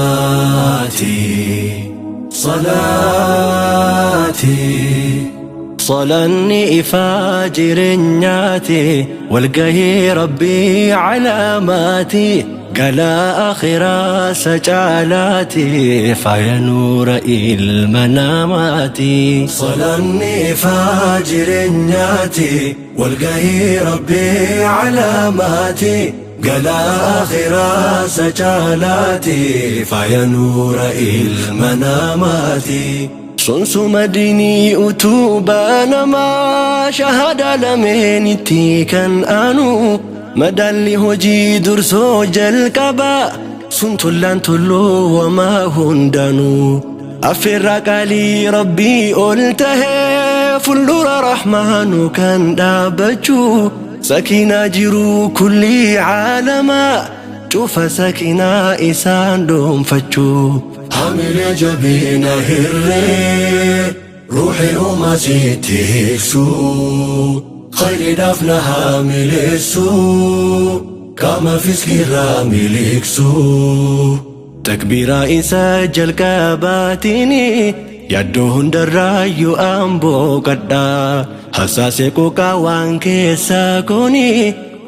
صلاتي صلاتي. Salanni ifaa jireenyaati, walgahii Rabbii calaamaati, galaa akhiraa caalaati, faaya nuura ilma namaati. Salanni ifaa jireenyaati, walgahii Rabbii calaamaati, galaa akhiraa caalaati, faaya nuura ilma namaati. Sonsuma diinii utubaa namaa, shahadaa lameenitti kan aanu, madaalli hojii dursoo jalqabaa, sun tollaan tolloo wamaa hundaanuu. Affeerraa qaalii Rabbii ol tahee, fuuldura Rahmaanu kan dhaabbachuu, sakiinaa jiruu kullii caalamaa, cufa sakiinaa isaan dhuunfachuu. Hamilee jabeena hirree ruuxii uumaa sitti hiiksu, khayriidhaaf na haamileessu, qaama fiskiirraa miliqsu. Takbiiraa isa jalqabaatiin yaaddoo hundarraayyuu amboo qadhaa, hasaasee quuqaa waan keessaa kuni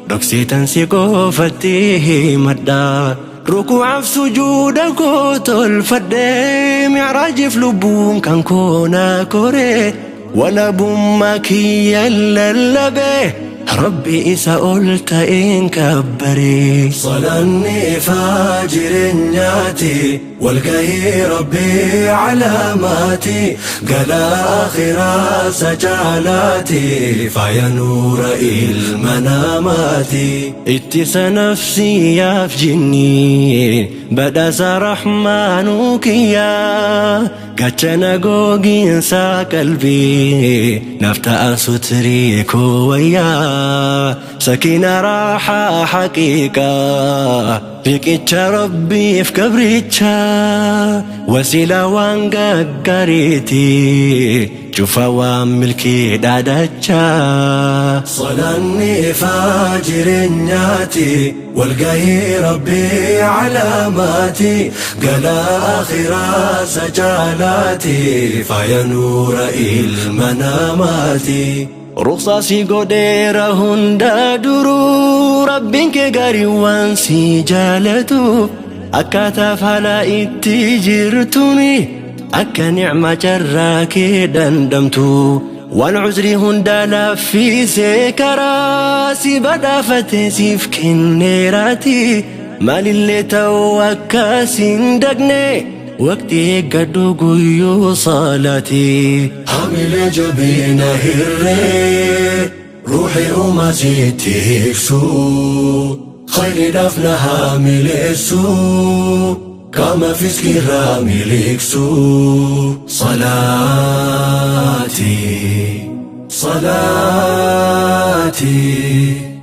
dhokseetan si qofatti himadhaa. Rukuucaaf sujuuda koo tolfadhee, micraajiif lubbuun kan koo naa koree, walabummaa kiyya lallabee, Rabbi isa ol ta'een kabbaree. Salanni ifaa jireenyaati, walgahii Rabbii calaamaati, galaa akhiraa caalaati, faaya nuura ilma namaati. Ittisa nafsiyaaf jinnii, badhaasa Rahmaanuu kiyyaa, gachana gogiinsa qalbii, naaf ta'a sutrii koo wayyaa, sakina raaxaa haqiiqaa, riqicha Rabbiif gabricha, wasiila waan gaggariiti, cufa waan milkii dhaadachaa. Salanni ifaa jireenyaati, walgahii Rabbii calaamaati, galaa akhiraa caalaati, faaya nuura ilma namaati. Ruqsaa si godheera hunda duruu, Rabbiin kee gaarii waan si jaalatu, akkaataa haala itti jirtuuni akka nicma carraa kee dhandhamtu, waan cuzrii hunda laaffisee karaa si badhaafate siif kenneeraati, maalillee ta'uu akkas hin dagne, waqtii eeggadhu guyyuu salaati. Hamilee jabeena hirree ruuxii uumaa sitti hiiksu, khayriidhaaf na haamileessu, qaama fiskiirraa miliqsu. Salaatii, salaatii.